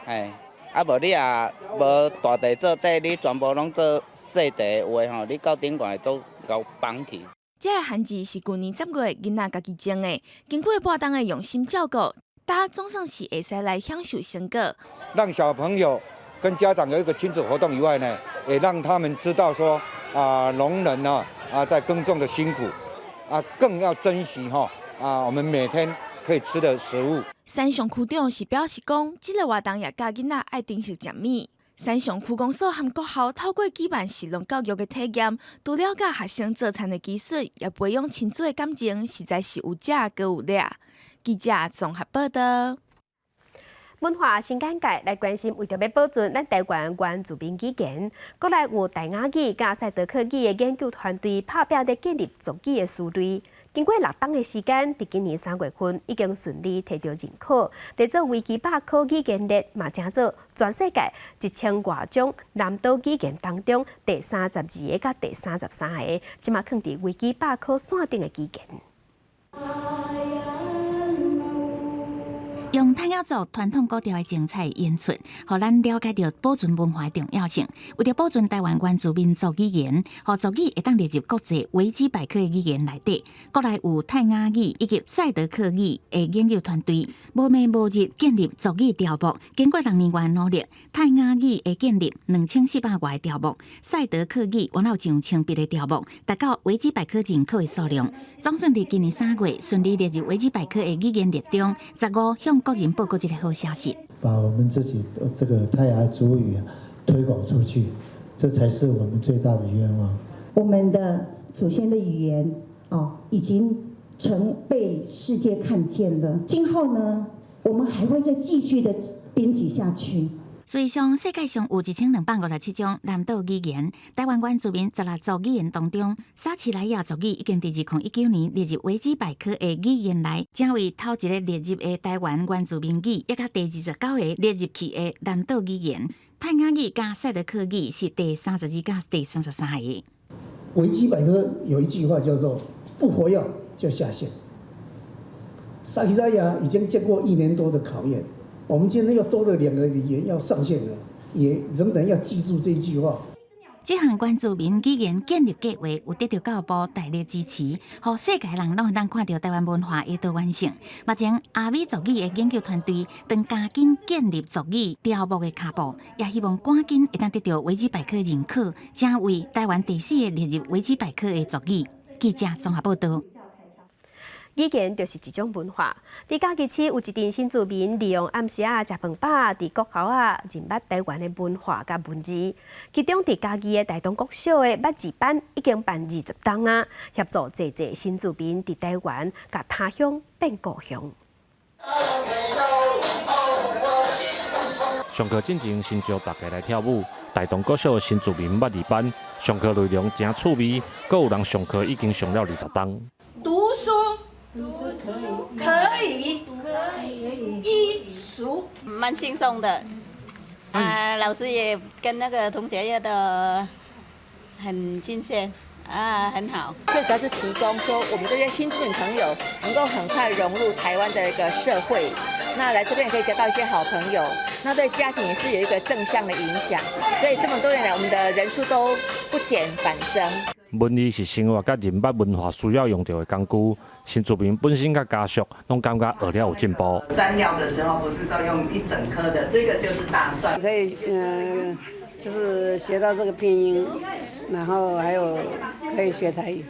嘿。啊無你若無大塊做底，你全部攏做細塊的話吼，你到頂懸會做𠢕崩去。這个漢字是舊年10月囡仔家己種的，經過半冬的用心照顧，今總算是會使來享受成果。讓小朋友跟家長有一個親子活動以外呢，也讓他們知道說啊，農人啊在耕種的辛苦，啊更要珍惜哈啊我們每天可以吃的食物。山上區長是表示講，這个活動也教囡仔愛珍惜食物。山上區公所和國校透過舉辦食農教育的體驗，除了教學生做餐的技術，也培養親子的感情，實在是有食閣有掠。記者綜合報道。文化新簡介來關心，為著欲保存咱台灣原住民語言，國內有泰雅語佮賽德克語的研究團隊拍拚佇建立族語的詞彙。經過6冬的時間，佇今年3月份已經順利提著認可，佇做維基百科語言列嘛，成做全世界1000外種南島語言當中第32个佮第33个，這馬囥佇維基百科線頂的語言。用泰雅族傳統古調的精彩演出，予咱了解著保存文化的重要性。為著保存台灣原住民族語言，予族語會當列入國際維基百科的語言內底。國內有泰雅語以及賽德克語的研究團隊，無暝無日建立族語條目。經過6年外努力，泰雅語會建立2400外個條目，賽德克語原有上千筆的條目，達到維基百科認可的數量。總算佇今年3月順利列入維基百科的語言列中，15向國人報告這個好消息，把我們自己這個泰雅族語推廣出去，這才是我們最大的願望。我們的祖先的語言哦，已經成被世界看見了。今後呢，我們還會再繼續的編輯下去。事實上，世界上有1257種南島語言，台灣原住民16族語言當中，撒奇萊雅族語已經佇2019年列入維基百科的語言內，成為頭一个列入的台灣原住民語，也佮第29個列入去的南島語言。泰雅語佮賽德克語是第32佮第33個。維基百科有一句話叫做“不活躍就下線”。撒奇萊雅已經經過一年多的考驗。我們今天又多了兩個語言要上線了，也仍然要記住這一句話。這項原住民語言建立計劃有得著教育部大力支持，予世界人攏會當看著台灣文化的多元性。目前阿美族語的研究團隊正加緊建立族語條目的跤步，也希望趕緊會當得著維基百科認可，成為台灣第四个列入維基百科的族語。記者綜合報道。語言就是一種文化。佇嘉義市有一陣新住民利用暗時仔食飯飽，佇國校仔認捌台灣的文化佮文字。其中佇嘉義的大同國小的捌字班已經辦20冬啊，協助濟濟新住民佇台灣共他鄉變故鄉。上課進前先招大家來跳舞。大同國小的新住民捌字班上課內容誠趣味，閣有人上課已經上了20冬。讀書。可以，可以，藝術，蠻輕鬆的。啊，老師也跟那個同學也都很新鮮，啊，很好。最主要是提供說，我們這些新住民朋友能夠很快融入台灣的一個社會，那來這邊也可以交到一些好朋友，那對家庭也是有一個正向的影響。所以這麼多年來，我們的人數都不減反增。文字是生活佮認捌文化需要用著的工具。新住民本身佮家屬攏感覺學了有進步。蘸料的時候不是都用一整顆的，這個就是大蒜。可以，就是學到這個拼音，然後還有可以學台語。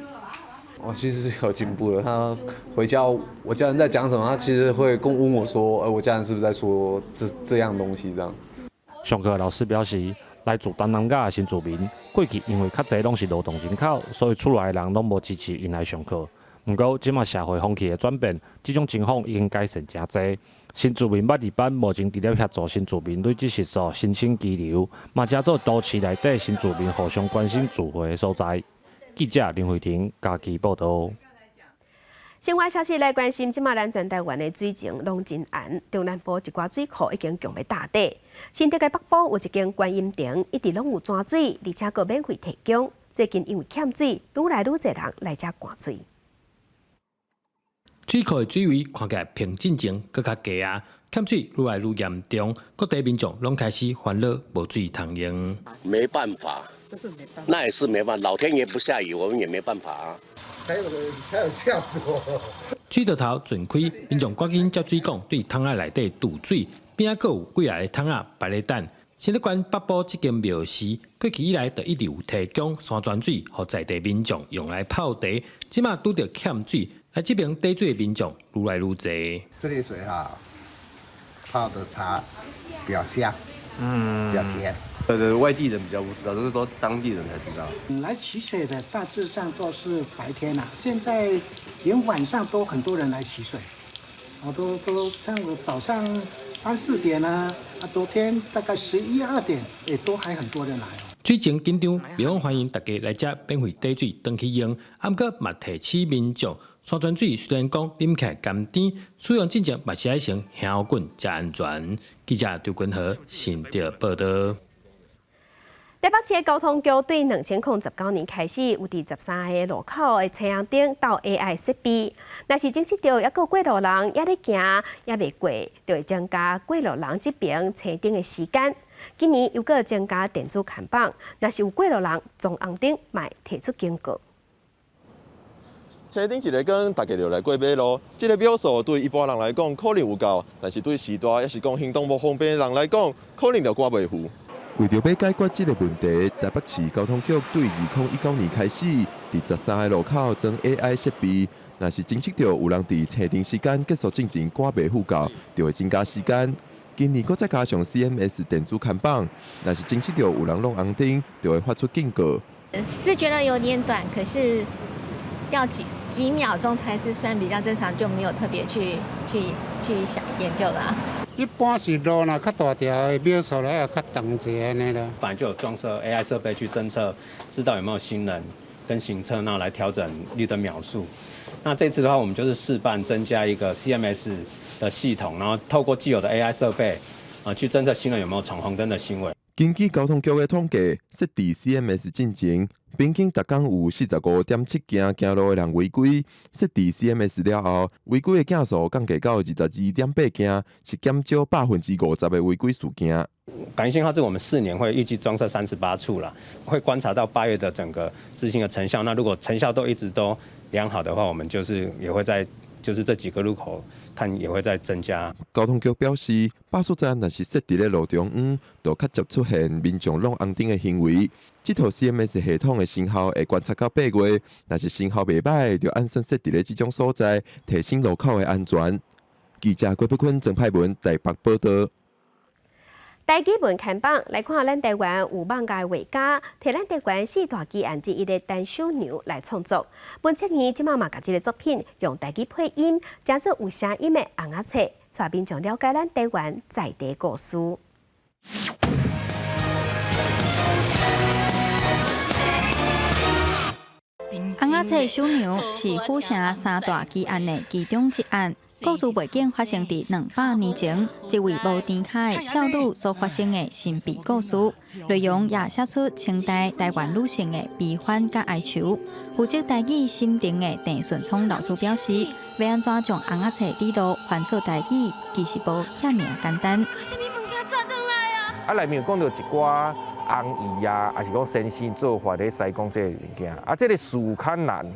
我其實是有進步的。他回家，我家人在講什麼，他其實會跟問我說：，我家人是不是在說這樣東西？這樣。上課老師表示，來自東南亞的新住民，過去因為較濟攏是勞動人口，所以厝內的人攏無支持𪜶來上課。毋過，這馬社會風氣的轉變，這種情況已經改善誠濟。新住民捌字班目前除了協助新住民累積習數、申請居留，嘛成做都市內底新住民互相關心聚會的所在。記者林慧婷嘉義報導。新聞消息來關心，這馬咱全台灣的水情攏真絚，中南部一寡水庫已經強欲焦底。新竹的北埔有一間觀音亭，一直攏有泉水，而且閣免費提供。最近因為欠水，愈來愈濟人來遮灌水。水庫的水位看起來比進前閣較低啊，欠水愈來愈嚴重，各地民眾攏開始煩惱無水通用。沒辦法，那也是沒辦法，老天爺不下雨，我們也沒辦法啊。才有效果。水道頭全開，民眾趕緊接水管對桶仔內底注水，邊仔閣有幾仔个桶仔排咧等。新竹縣北埔這間廟寺，過去以來就一直有提供山泉水，予在地民眾用來泡茶。這馬拄著欠水，來這爿提水的民眾愈來愈濟。這裡水哈，泡的茶比較香，比較甜。對對，外地人比較不知道，都是都當地人才知道。來取水的大致上都是白天啦，現在連晚上都很多人來取水，我都像我早上三四點啊，昨天大概十一二點，也都還很多人來。水情緊張，廟方歡迎大家來遮免費提水轉去用，啊，毋過嘛提醒民眾，山泉水雖然講啉起來甘甜，使用之前嘛是愛先掀滾才安全。記者張君和新竹報導。台北市交通局對2019年開始，有佇13个路口的青紅燈鬥 AI 設備，若是偵測著猶閣過路人猶咧行，猶未過，就會增加過路人這爿青燈的時間。今年又閣增加電子看板，若是有過路人撞紅燈，嘛會提出警告。青燈一个光，大家就來過馬路。這个秒數對一般人來講可能有夠，但是對序大抑是講行動無方便的人來講，可能就趕袂赴。為著欲解決這个問題，台北市交通局對2019年開始，佇13个路口裝 AI 設備，若是偵測著有人佇青燈時間結束進前趕袂赴到，就會增加時間。今年閣再加上 CMS 電子看板，若是偵測著有人挵紅燈，就會發出警告。是覺得有點短，可是要幾秒鐘才是算比較正常，就沒有特別去想研究啦。一般是路若較大條的秒數來也較長一下按呢啦。本來就有裝設 AI 設備去偵測，知道有沒有行人跟行車，然後來調整綠燈秒數。那這次的話，我們就是試辦增加一個 CMS 的系統，然後透過既有的 AI 設備啊，去偵測行人有沒有闖紅燈的行為。根據交通局的統計，設置 CMS 進前，平均逐工有45.7件行路的人違規。設置 CMS 了後，違規的件數降低到22.8件，是減少50%的違規事件。感應信號是我們4年會預計裝設38處啦，會觀察到8月的整個執行的成效。那如果成效都一直都良好的話，我們就是也會在就是這幾個路口看也會再增加。交通局表示，罷速站若是設佇咧路中央，就較捷出現民眾挵紅燈的行為。這套 CMS 系統的成效會觀察到8月，若是成效袂䆀，就按算設佇咧這種所在，提升路口的安全。記者郭碧坤、曾派文台北報導。台語文看板來看，咱台灣有艋舺畫家，提咱台灣四大奇案之一的陳守娘來創作。文策院這馬嘛共這个作品用台語配音，成做有聲音的尪仔冊，帶民眾了解咱台灣在地故事。尪仔冊守娘是府城三大奇案的其中一案。故事背景發生佇200年前，一位無天跤的少女所發生的神秘故事，內容也寫出清代台灣女性的悲歡佮哀愁。負責台語審定的鄭順聰老師表示，欲按怎將尪仔冊語錄翻做台語，其實無遐爾簡單。啊，內面有講著一寡紅姨啊，抑是講先生做法咧師講這个物件，啊，這个事有較難。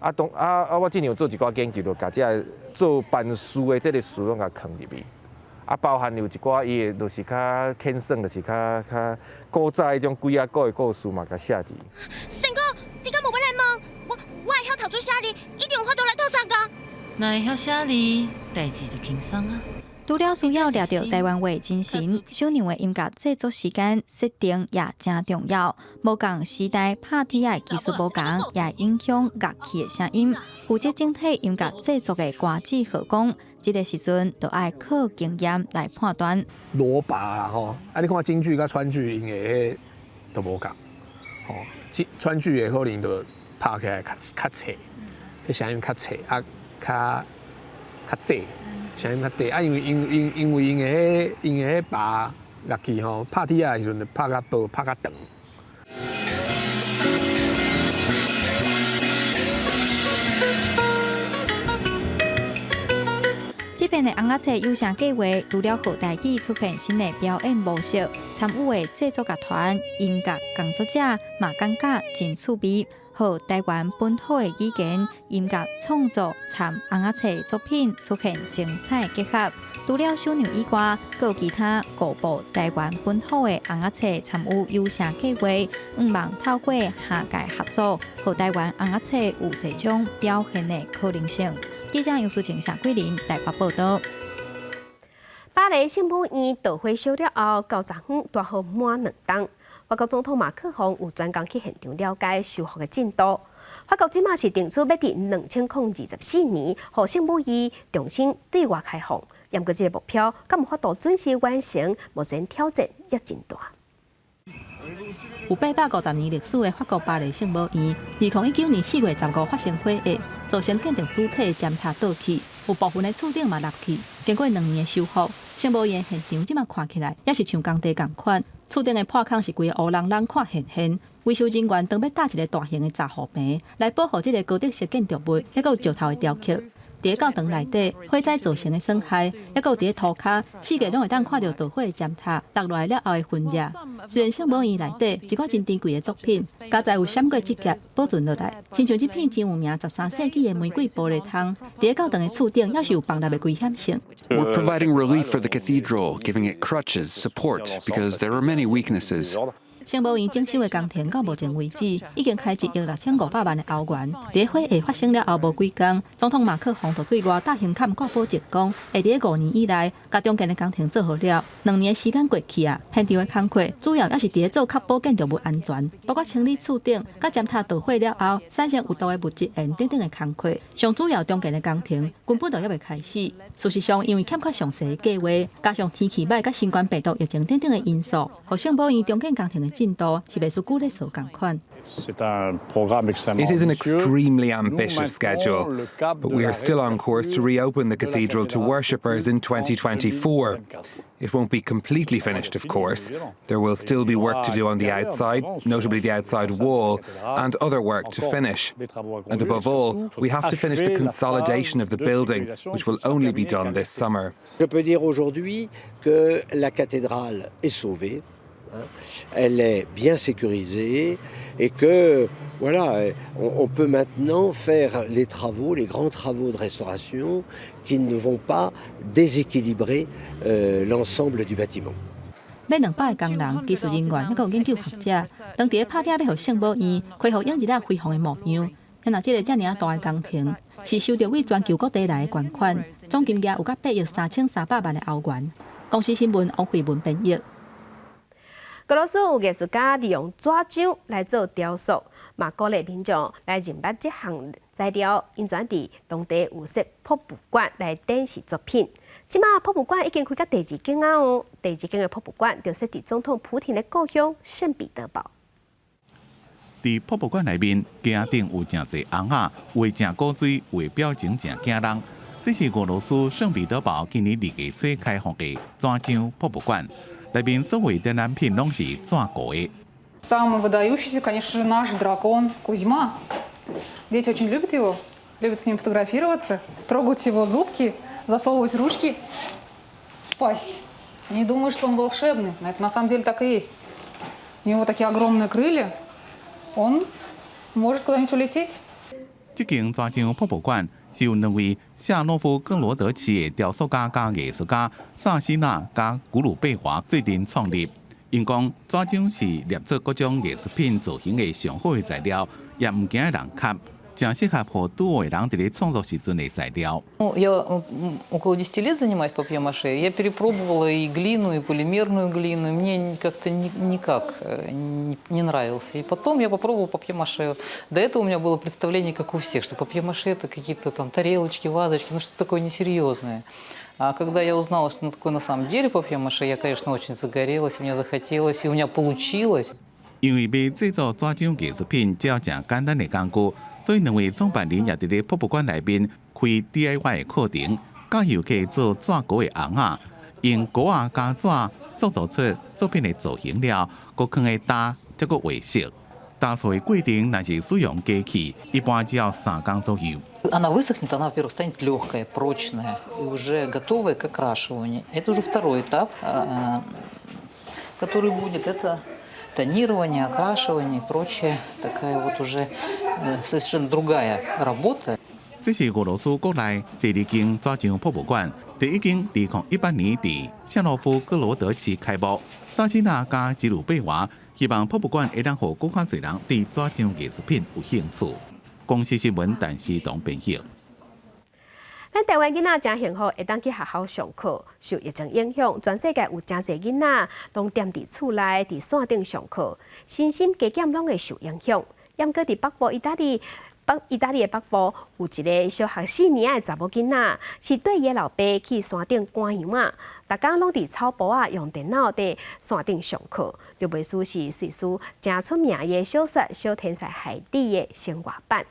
啊，當啊啊！我之前有做一寡研究，就共這个做辦事的這个事攏共囥入去。啊，包含有一寡伊的，就是較輕鬆，就是較古早彼種鬼仔故的故事嘛，共寫佇。仙姑，你敢無欲來問？我會曉頭拄寫字，一定有法度來鬥相共。若會曉寫字，代誌就輕鬆啊。除了需要掠著台灣話精神，守娘的音樂製作時間設定也誠重要。無仝時代拍鐵仔的技術無仝，也會影響樂器的聲音。負責整體音樂製作的歌子和講，這个時陣就愛靠經驗來判斷。鑼鈸啦吼，啊你看京劇佮川劇𪜶的彼都無仝，吼，川劇的可能就拍起來較脆，彼聲音較脆啊，較短。聲音較短啊，因為𪜶的彼鈸樂器吼，拍鐵仔的時陣就拍較薄，拍較長。這遍的尪仔冊有聲計畫，除了予台語出現新的表演模式，參與的製作樂團、音樂工作者嘛感覺真趣味。予台灣本土的語言、音樂創作參尪仔冊作品出現精彩結合。除了繡娘以外，閣有其他五部台灣本土的尪仔冊參與有聲計劃，向望透過跨界合作，予台灣尪仔冊有這種表現的可能性。記者楊淑靜、謝桂林台北報道。巴黎聖母院導火燒了後，九十遠大雨滿兩冬。法國總統馬克宏有專工去現場了解修復的進度。法國這馬是定出欲佇2024年，予聖母院重新對外開放。毋過這个目標，敢有法度準時完成？目前挑戰也真大。有850年歷史的法國巴黎聖母院，2019年4月15發生火災，造成建築主體尖塔倒去，有部分的厝頂嘛落去。經過兩年的修復，聖母院現場這馬看起來猶是像工地仝款，厝頂的破孔是規个烏籠籠看現現。維修人員當欲搭一个大型的閘護棚來保護這个哥德式建築物，猶閣有石頭的雕刻。佇教堂內底，火災造成的損害，猶閣有佇咧塗跤，四界攏會當看著導火的尖塔落落來了後的痕跡。雖然聖母院內底一寡真珍貴的作品，佳哉有閃過這劫保存落來，親像這片真有名13世紀的玫瑰玻璃窗，佇咧教堂的厝頂，猶是有崩落的危險性。 We're providing relief for the cathedral, giving it crutches, support, because there are many weaknesses. 聖母院整修的工程到目前為止已經開1億6500萬的歐元。佇咧火災發生了後無幾工，總統馬克宏就對外大聲喊掛保證，講會佇咧5年以內，共重建的工程做好了。2年的時間過去啊，現場的工課主要猶是佇咧做確保建築物安全，包括清理厝頂、佮尖塔導火了後產生有毒的物質煙等等的工課。上主要重建的工程根本就猶未開始。事實上，因為欠缺詳細的計劃，加上天氣歹、佮新冠病毒疫情等等的因素，予聖母院重建工程的進度是袂輸古咧數仝款。 It is an extremely ambitious schedule, but we are still on course to reopen the cathedral to worshippers in 2024. It won't be completely finished, of course. There will still be work to do on the outside, notably the outside wall, and other work to finish. And above all, we have to finish the consolidation of the building, which will only be done this summer. Je peux dire aujourd'hui que la cathédrale est sauvée. Elle est bien sécurisée et que voilà, on peut maintenant faire les travaux, les grands travaux de restauration qui ne vont pas déséquilibrer l'ensemble du bâtiment. 欲200个工人、技術人員，猶閣有研究學者，當佇咧拍拚欲予聖母院恢復往日仔輝煌的模樣。若這个遮爾仔大的工程，是收著對全球各地來的捐款，總金額有甲8億3300萬的歐元。公視新聞王慧文編譯。俄羅斯有藝術家利用紙漿來做雕塑，嘛鼓勵民眾來認捌這項材料，𪜶轉佇當地有設博物館來展示作品。這馬博物館已經開到第二間啊哦，第二間的博物館就設佇總統普廷的故鄉聖彼得堡。佇博物館內面，架頂有誠濟尪仔，有的誠古錐，有的表情誠驚人。這是俄羅斯聖彼得堡今年2月初開放的紙漿博物館。內面所有展覽品攏是紙糊的。 Самый выдающийся, конечно же, наш дракон Кузьма. Дети очень любят его, любят с ним фотографироваться, трогать его зубки, засовывать ручки в пасть. Они думают, что он волшебный, но это на самом деле так и есть. У него такие огромные крылья, он может куда-нибудь улететь. 這間紙漿博物館是由兩位下諾夫哥羅德市的雕塑家佮藝術家薩西納佮古魯貝華做陣創立。𪜶講紙漿是捏做各種藝術品造型的上好的材料，也毋驚予人磕，誠適合予拄學的人佇咧創作時陣的材料。 Ну, я около 10 лет занимаюсь папье-маше. Я перепробовала и глину, и полимерную глину, и мне как-то никак не нравился. И потом я попробовала папье-маше. До этого у меня было представление, как у всех, что папье-маше – это какие-то там тарелочки, вазочки, ну что-то такое несерьезное. А когда я узнала, что такое на самом деле папье-маше, я, конечно, очень загорелась, и мне захотелось, и у меня получилось. 因為欲製作紙漿藝術品，只要誠簡單的工具，所以兩位創辦人也佇咧博物館內面開 DIY 的課程，教遊客做紙糊的尪仔，用糊仔佮紙塑造出作品的造型了，閣囥佇焦，才閣畫色。打造的過程若是使用機器，一般只要3工左右。 Она высохнет, она, во-первых, станет легкая, прочная и уже готовая к окрашиванию. Это уже второй этап, который будет, это тонирование, окрашивание и прочее. Такая вот уже Совершенно другая работа. 這是俄羅斯國內第二間紙漿博物館，第一間2018年佇謝羅夫哥羅德市開幕。薩西娜佮吉魯貝娃希望博物館會當予閣較濟人對紙漿藝術品有興趣。公視新聞陳思彤編譯。咱台灣囡仔誠幸福，會當去學校上課。受疫情影響，全世界有誠濟囡仔攏踮佇厝內，佇線頂上課，身心加減攏會受影響。毋過佇北部意大利，北意大利的北部有一个小學4年的查某囡仔，是綴伊的老爸去山頂趕羊仔，逐工攏佇草埔仔用電腦佇山頂上課。就袂輸是瑞士誠出名的小說《小天才海蒂》的生活版，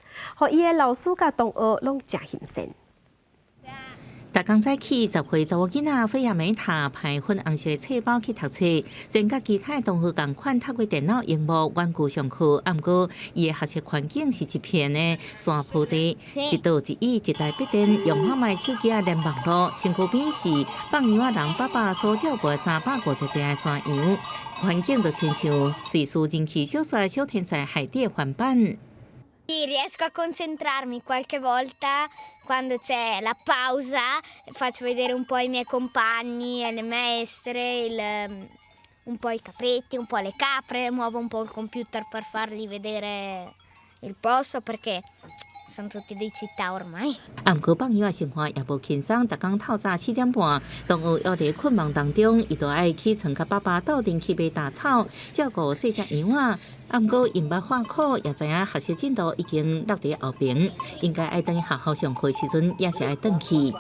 予伊的老師佮同學攏誠欣羨。逐工早起，10歲查某囡仔費亞美塔排粉紅色冊包去讀冊，雖然佮其他同學仝款透過電腦螢幕遠距上課，毋過伊的學習環境是一片的山坡地，一桌一椅一台筆電，用好覓手機仔連網路，身軀邊是放羊仔人爸爸所照顧350隻的山羊，環境就親像瑞士人氣小說《小天才海蒂》的翻版。 Riesco a concentrarmi qualche volta quando c'è la pausa, faccio vedere un po' ai miei compagni, alle maestre, un po' i capretti, un po' le capre, muovo un po' il computer per fargli vedere il posto perché sono tutti di città ormai. 啊，毋過放羊仔生活也無輕鬆，逐工透早4點半，同學猶佇睏夢當中，伊就愛起床佮爸爸鬥陣去買大草，照顧細隻羊仔。啊，毋過𪜶捌喝苦，也知影學習進度已經落佇後爿，應該愛轉去學校上課時陣，也是愛轉去。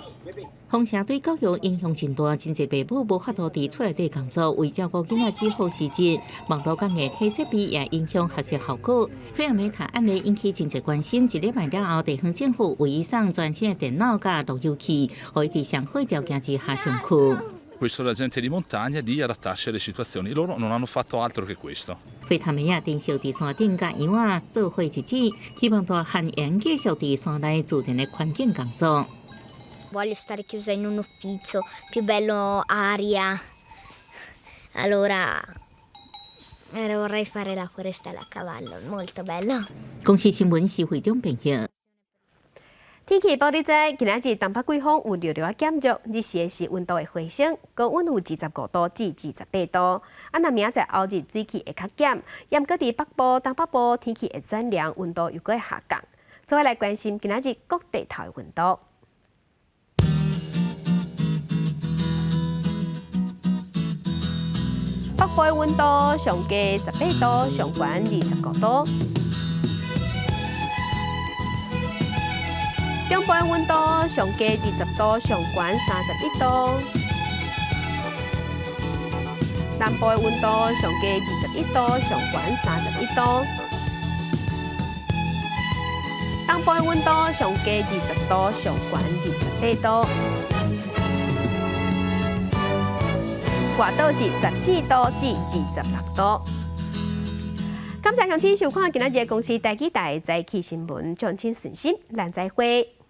風聲對教育影響真大，真濟爸母無法度佇厝內底工作，為照顧囡仔只好辭職。網路佮硬體設備也影響學習效果。費亞美塔案例引起真濟關心，一禮拜了後，地方政府為伊送全新的電腦佮路由器，予伊佇上好條件之下上課。 Questo la gente di montagna di adattarsi alle situazioni. Loro non hanno fatto altro che questo. 費塔美亞珍惜佇山頂佮羊仔做伙日子，希望大漢會繼續佇山內自然的環境工作。 Voglio stare chiusa in un ufficio, più bello aria. Allora vorrei fare la forestale a cavallo, molto bello. 公視新聞是會長編譯。天氣報你知，今仔日東北季風有略略減弱，日時的時溫度會回升，高溫有25度至28度。啊，若明仔載後日水氣會較減，毋過佇北部、東北部天氣會轉涼，溫度又閣會下降。做伙來關心今仔日各地頭的溫度。北部的溫度上低18度，上懸25度。中部的溫度上低20度，上懸31度。南部的溫度上低21度，上懸31度。東部的溫度上低20度，上懸28度。外島是14度至26度。感謝鄉親收看今仔日公視台語台早起新聞，敬請順心，咱再會。